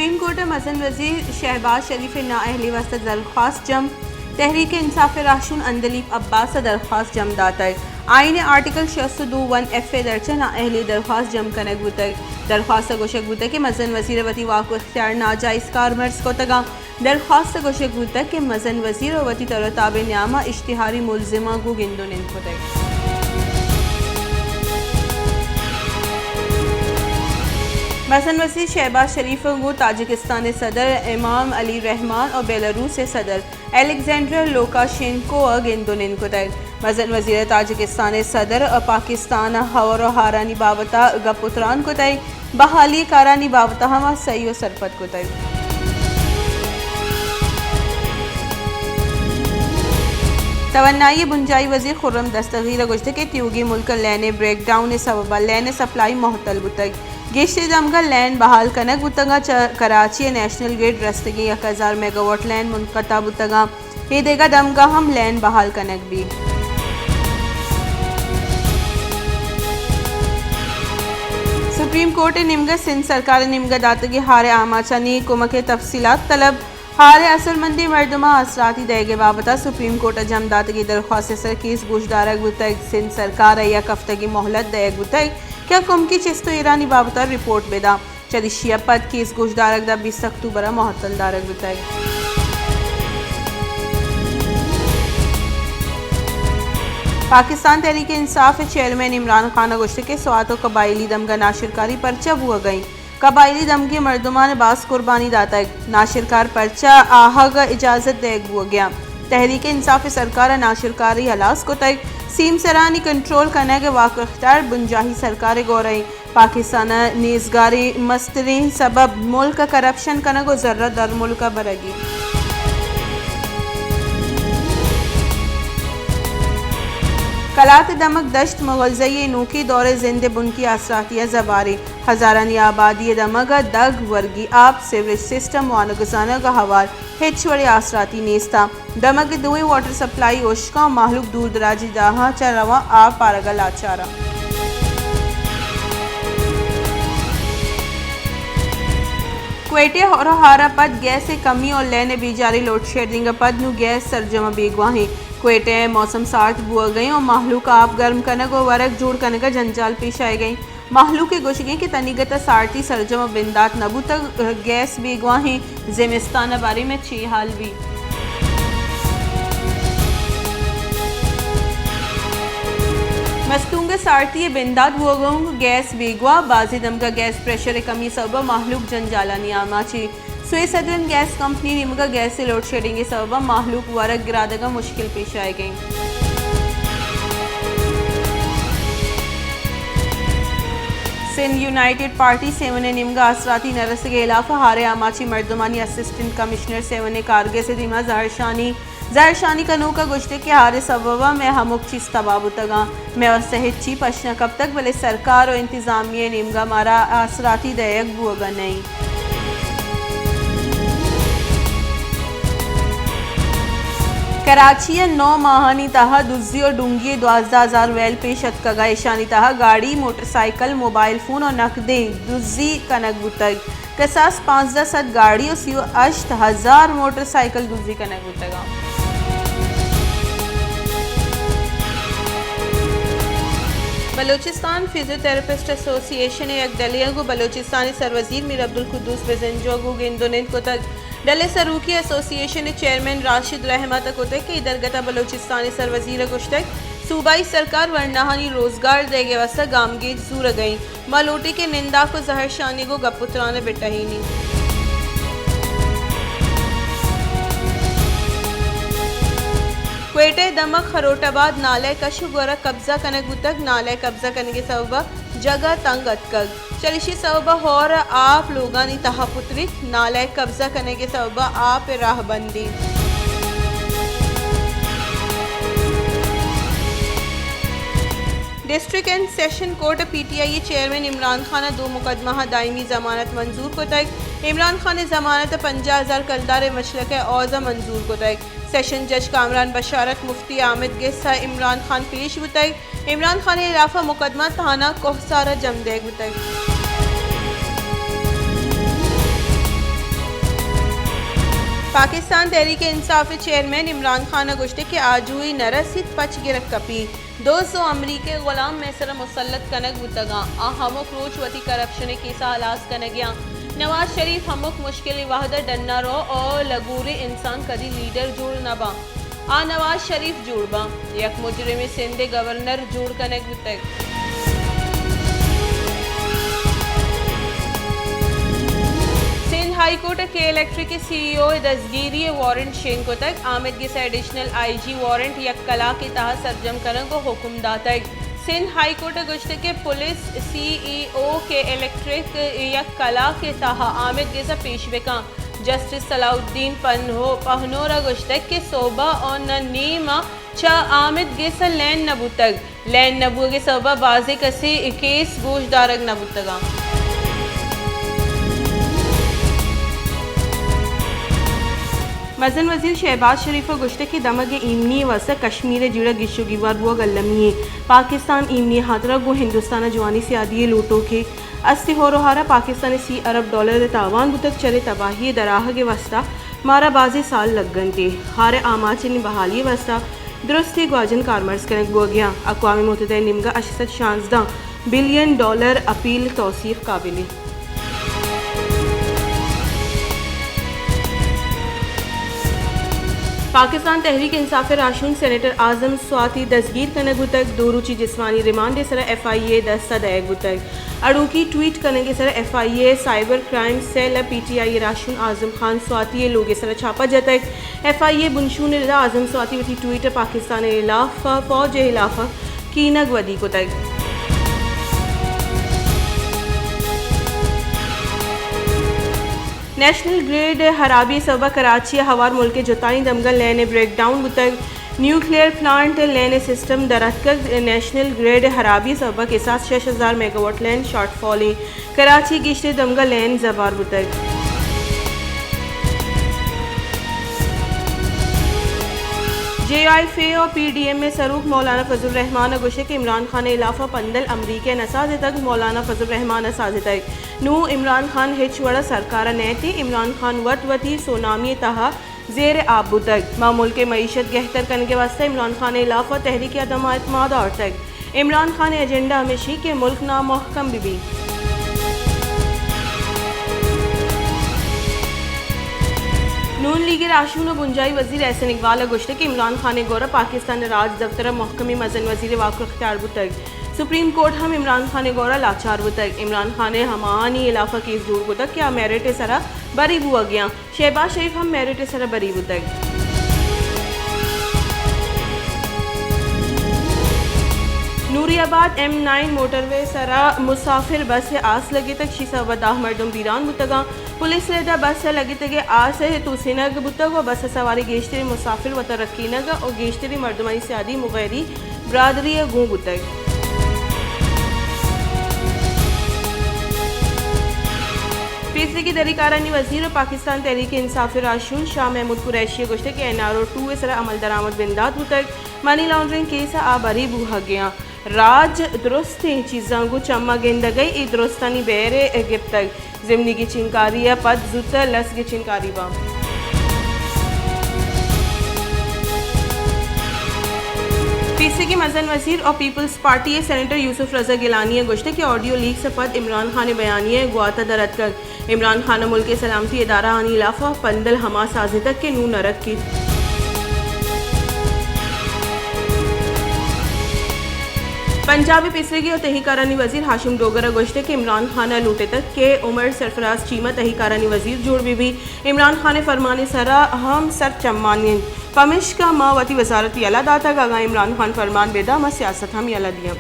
Supreme court ءَ مزن وزیر شہباز شریف ءِ نااہلی ءِ واستہ درخواست جم، تحریک انصاف ءِ راہشون عندلیب عباس ءَ درخواست جم داتگ۔ آئین ءِ آرٹیکل شش سد و دو ون ایف ءِ درچ ءَ نااہلی ءِ درخواست جم کنگ بوتگ۔ درخواست ءَ گوشگ بوتگ کہ مزن وزیر ءَ وتی واک و اختیار ناجائز کارمرز کتگ اَنت۔ درخواست ءَ گوشگ بوتگ کہ مزن وزیر ءَ وتی تر ءُ تاب ءِ نیام ءَ اشتہاری ملزماں گوں گند ءُ نند کتگ۔ مزن وزیر شہباز شریف ءَ گوں تاجکستان ءِ صدر امام علی رحمان ءُ بیلاروس ءِ صدر الیگزینڈر لوکاشینکو ءَ گند ءُ نند کتگ۔ مزن وزیر ءَ تاجکستان ءِ صدر ءُ پاکستان ءِ ہور ءُ ہارانی بابت ءَ گپ ءُ تران کتگ، بحالی ءِ کارانی بابت ءَ ہم سہی ءُ سرپد کتگ۔ توانائی ءِ بنجاہی وزیر خرم دستگیر ءَ گوشتگ کہ تیوگیں ملک ءَ لین ءِ بریک ڈاؤن ءِ سبب ءَ لین ءِ سپلائی معطل بوتگ۔ گیشتریں دمگاں لین بحال کنگ بوتگ اَنت، چہ کراچی ءَ نیشنل گرڈ رستگیں یک ہزار میگاواٹ لین منقطع بوتگ اَنت۔ اے دگہ دمگاں ہم لین بحال کنگ بیت۔ سپریم کورٹ ءِ نیمگ ءَ سندھ سرکار ءِ نیمگ ءَ داتگیں ہار ءِ آماچانی کمک ءِ تفصیلات طلب۔ ہار ءِ اصل مندیں مردماں آسراتی دئیگ ءِ بابت ءَ سپریم کورٹ ءَ جم داتگیں درخواست ءِ سر کیس گوشدارگ بوتگ۔ سندھ سرکار ءَ یک ہفتگے مہلت دئیگ بوتگ کہ آ کمکی چست ءُ ایرانی بابت ءَ رپورٹ بداں۔ چریشی ءَ پد کیس گوشدارگ داں بیست اکتوبر ءَ معطل دارگ بوتگ۔ پاکستان تحریک انصاف ءِ چیئرمین عمران خان ءَ گوشتگ کہ سوات ءُ قبائلی دمگ ءَ ناشرکاری پرچا بوگ ءَ اِنت؟ قبائلی دمگی مردمان باز قربانی داتگ، ناشرکار پرچا آہگ ءَ اجازت دئیگ بوگ ءَ اِنت؟ تحریک انصاف ءِ سرکار ءَ ناشرکاری ہلاس کتگ، سیمسرانی کنٹرول کنگ ءِ واک اختیار بنجاہی سرکار ءِ گور ءَ اِنت۔ پاکستان ءِ نیزگاری ءِ مستریں سبب ملک ءَ کرپشن کنگ ءُ زر ءَ درملک ءَ برگ اِنت۔ کلات ءِ دمگ دشت مغلزئی ءِ نوکیں دور ءِ زند ءِ بنکی آسراتی ءَ زبہر اِنت۔ ہزارانی آبادی ءِ دمگ ءَ دگ، ورگی آپ، سیوریج سسٹم، وانگ ءُ زانگ ءَ ہوار ہچ وڑیں آسراتی نیست اَنت۔ دمگ ءِ دوئیں واٹر سپلائی ہشک اَنت ءُ مہلوک دور دراجی جاہاں چہ رواں آپ آرگ ءَ لاچار اَنت۔ کوئٹہ ءَ ہور ءُ ہار ءَ پد گیس ءِ کمی ءُ لین ءِ بیجاریں لوڈ شیڈنگ ءَ پد نوں گیس سرجم ءُ بیگواہ اِنت۔ کوئٹہ ءِ موسم سارت بوگ ءَ اِنت ءُ مہلوک ءَ آپ گرم کنگ ءُ ورگ جوڑ کنگ ءَ جنجال پیش آیگ ءَ اِنت۔ مہلوک ءِ گوشگ اِنت کہ تنیگت ءَ سارتی سرجم ءُ بندات نہ بوتگ، گیس بیگواہ اِنت، زمستان ءِ بارے ءَ چے حال بیت؟ مستونگ ءَ سارتی ءِ بندات بوگ ءَ اِنت، گیس بیگواہ، بازیں دمگ ءَ گیس پریشر ءِ کمی ءِ سبب ءَ مہلوک جنجالانی آماچ اِنت۔ سوئے سدرن گیس کمپنی ءِ نیمگ ءَ گیس ءِ لوڈ شیڈنگ ءِ سبب ءَ مہلوک ءَ ورگ گرادگ ءَ مشکل پیش آیگ ءَ اِنت۔ سندھ یونائیٹڈ پارٹی سیون ءِ نیمگ ءَ آسراتی نہ رسگ ءِ ہلاپ ءَ ہار ءِ آماچیں مردمانی اسسٹنٹ کمشنر سیون ءِ کارگس ءِ دیما زہرشانی، زہرشانی کنوک ءَ گوشتگ کہ ہار ءِ سبب ءَ مئے ہمک چیز تباہ بوتگ اَنت۔ مئے واستہ ہچی پش نہ کپتگ، بلے سرکار ءُ انتظامیہ ءِ نیمگ ءَ مارا آسراتی دئیگ بوگ ءَ نہ اِنت۔ کراچی ءَ نو ماہانی تہا دزی ءُ ڈونگی ءِ دوازدہ ہزار ویل پیش اتکگ ءُ ایشانی تہا گاڑی، موٹر سائیکل، موبائل فون ءُ نقدیں دزی کنگ بوتگ۔ کساس پانزدہ سد گاڑی ءُ سی ءُ ہشت ہزار موٹر سائیکل دزی کنگ بوتگ اَنت۔ بلوچستان فزیوتھراپسٹ ایسوسی ایشن ءِ یک ڈلے ءَ گوں بلوچستان ءِ سروزیر میر عبدالقدوس بزنجو ءَ گوں گند ءُ نند کتگ۔ ڈل ءِ سروکی ایسوسی ایشن ءِ چیئرمین راشد رحمت ءَ کتگ کہ اے درگت ءَ بلوچستان ءِ سروزیر ءَ گوشتگ، صوبائی سرکار ورناہانی روزگار دئیگ ءِ واستہ گامگیج زورگ ءَ اِنت۔ ما لوٹیں کہ ننداک ءُ زہرشانی گوں گپ ءُ تران ءَ بہ ٹہینیں۔ کوئٹہ ءِ دمگ خروٹ آباد نالہ ءِ کش ءُ گور ءَ قبضہ کنگ بوتگ، نالہ ءِ قبضہ کنگ ءِ سبب ءَ جاگہ تنگ اتکگ۔ چریشی ءِ سبب ءَ ہور ءِ آپ لوگانی تہا پتریت، نالہ ءِ قبضہ کنگ ءِ سبب ءَ آپ ءِ راہ بند اِنت۔ ڈسٹرکٹ اینڈ سیشن کورٹ ءَ پی ٹی آئی ءِ چیئرمین عمران خان ءِ دو مقدمہ ءَ دائمی ضمانت منظور کتگ۔ عمران خان ءِ ضمانت ءَ پنجاہ ہزار کلدار ءِ مشرق ءِ عوض ءَ منظور کتگ۔ سیشن جج کامران بشارت مفتی آمید گس ءَ عمران خان پیش بوتگ۔ عمران خان ءِ ہلاپ ءَ مقدمہ تھانہ کوہسار ءَ جم دئیگ بوتگ۔ پاکستان تحریک انصاف ءِ چیئرمین عمران خان ءَ گوشتگ کہ آجوئی نہ رسیت، پچ گرگ کپی۔ دز ءُ امریکی غلام مئے سرا مسلط کنگ بوتگاں، آ ہمک روچ وتی کرپشن ءِ کیساں ہلاس کنگ ءَ آں۔ نواز شریف ہمک مشکل ءِ وہد ءَ ڈن ءَ رو ءُ لگوریں انسان کدی لیڈر جوڑ نہ باں۔ آ نواز شریف جوڑ باں، یک مجرمیں سندھ ءِ گورنر جوڑ کنگ بوتگ۔ سندھ ہائی کورٹ ءَ کے الیکٹرک ءِ سی ای او ءِ دزگیری ءِ وارنٹ شنگ کتگ۔ آمید گس ءَ ایڈیشنل آئی جی وارنٹ یک کلاک ءِ تہا سرجم کنگ ءِ حکم داتگ۔ سندھ ہائی کورٹ ءَ گوشتگ کہ پولیس سی ای او کے الیکٹرک یک کلاک ءِ تہا آمید گس ءَ پیش بکن۔ جسٹس صلاح الدین پنہو-، پہنور ءَ گوشتگ کہ سہب ءَ نہ نیم ءَ چہ آمید گس ءَ لین نہ بوتگ۔ لین نہ بوگ ءِ سبب ءَ بازیں کسے ءِ کیس گوش دارگ نہ بوتگ اَنت۔ مزن وزیر شہباز شریف ءَ گوشتگ کہ دمگ ءِ ایمنی ءِ واستہ کشمیر ءِ جیڑہ گیش ءُ گیوار بوگ المی اِنت۔ پاکستان ایمنی ءِ ہاترا گوں ہندوستان ءَ جوانیں سیادی ءِ لوٹوک اِنت۔ است ءِ ہور ءُ ہار ءَ پاکستان ءِ سی ارب ڈالر ءِ تاوان بوتگ، چرے تباہی ءِ در آہگ ءِ واستہ مارا بازیں سال لگ اَنت۔ ہار ءِ آماچیں بحالی ءِ واستہ درستیں گواجن کارمرز کنگ بوگ ءَ اَنت۔ اقوام متحدہ ءِ نیمگ ءَ ہشت سد شانزدہ بلین ڈالر اپیل توثیق قابل اِنت۔ پاکستان تحریک انصاف ءِ راہشون سینیٹر اعظم سواتی دزگیر کنگ بوتگ، دو روچی جسمانی ریمانڈ ءِ سرا ایف آئی اے ءِ دست ءَ دئیگ بوتگ۔ اڑوکی ٹویٹ کنگ ءِ سرا ایف آئی اے ءِ سائبر کرائم سیل ءَ پی ٹی آئی ءِ راہشون اعظم خان سواتی ءِ لوگ ءِ سرا چھاپہ جتگ۔ ایف آئی اے ءِ بنشون ءِ ردا اعظم سواتی وتی ٹویٹ ءَ پاکستان ءِ ہلاف ءَ فوج ءِ ہلاف ءَ کینگ ودی کتگ۔ نیشنل گرڈ ءِ ہرابی ءِ سبب ءَ کراچی ءَ ہوار ملک ءِ جتائیں دمگاں لین ءِ بریک ڈاؤن بوتگ۔ نیوکلیئر پلانٹ ءِ لین ءِ سسٹم در اتکگ۔ نیشنل گرڈ ءِ ہرابی ءِ سبب ءَ کساس شش ہزار میگا واٹ لین شارٹ فال اِنت۔ کراچی ءِ گیشتریں دمگاں لین زبہر بوتگ۔ جے آئی ایف اے ءُ پی ڈی ایم ءِ سروک مولانا فضل الرحمان ءَ گوشتگ کہ عمران خان ءِ ہلاف ءَ پندل امریکہ ءَ نہ سازتگ، مولانا فضل الرحمان ءَ سازتگ۔ نوں عمران خان ہچ وڑ ءَ سرکار ءَ نئیت، عمران خان وت وتی سونامی ءِ تہا زیر آپ بوتگ۔ ما ملک ءِ معیشت گہتر کنگ ءِ واستہ عمران خان ءِ ہلاف ءَ تحریک عدم اعتماد آورتگ۔ عمران خان ءِ ایجنڈا ہمیش اِنت کہ ملک نامحکم بہ بیت۔ نون لیگ ءِ راہشون ءُ بنجاہی وزیر احسن اقبال ءَ گوشتگ کہ عمران خان ءِ گور ءَ پاکستان ءِ راج دفتر ءَ محکمیں مزن وزیر ءِ واک اختیار بوتگ۔ سپریم کورٹ ہم عمران خان ءِ گور ءَ لاچار بوتگ۔ عمران خان ءَ ہماہانی ہلاف ءَ کیس جوڑ کتگ کہ آ میرٹ ءِ سرا بری بوگ ءَ اَنت۔ شہباز شریف ہم میرٹ ءِ سرا بری بوتگ۔ نوری آباد ایم نائن موٹروے ءِ سرا مسافر بس ءِ آس لگتگ، شی سبب ءَ دہ مردم بیران بوتگ اَنت۔ پولیس ءِ ردا بس ءِ لگتگیں آس ءِ توسینگ بوتگ ءُ بس ءِ سواریں گیشتریں مسافر وتا رکینگ ءُ گیشتریں مردمانی سیادی مغیری برادری ءَ گون بوتگ۔ پیسریگیں دری کارانی وزیر ءُ پاکستان تحریک انصاف ءِ راہشون شاہ محمود قریشی ءَ گوشتگ کہ این آر او ٹو ءِ سرا عمل درآمد بندات بوتگ، منی لانڈرنگ کیس ءَ آ بری بوہگ ءَ اَنت۔ راج درستیں چیزاں گوں چم ءَ گندگ ءَ، اے درستانی بہر ءَ گپتگ۔ ضمنی گچینکاری ءَ پد زوت ءَ لس گچینکاری باں۔ پیسریگیں مزن وزیر ءُ پیپلز پارٹی ءِ سینیٹر یوسف رضا گیلانی ءَ گوشتگ کہ آڈیو لیکس ءَ پد عمران خان ءِ بیانیہ ءِ گوات ءَ در اتکگ۔ عمران خان ءَ ملک ءِ سلامتی ادارہ آنی ہلاف ءَ پندل ہما سازتگ کہ نوں نہ رکیت۔ پنجاب ءِ پیسریگی ءُ تہی کارانی وزیر ہاشم ڈوگر ءَ گوشتگ کہ عمران خان ءَ لوٹتگ کہ عمر سرفراز چیمہ تہی کارانی وزیر جوڑ بہ بیت۔ عمران خان ءِ فرمان ءِ سرا ہم سر چمانی اِنت، پمشکا ما وتی وزارت یلہ داتگ، اگاں عمران خان فرمان بہ داں، ما سیاست ہم یلہ دیاں۔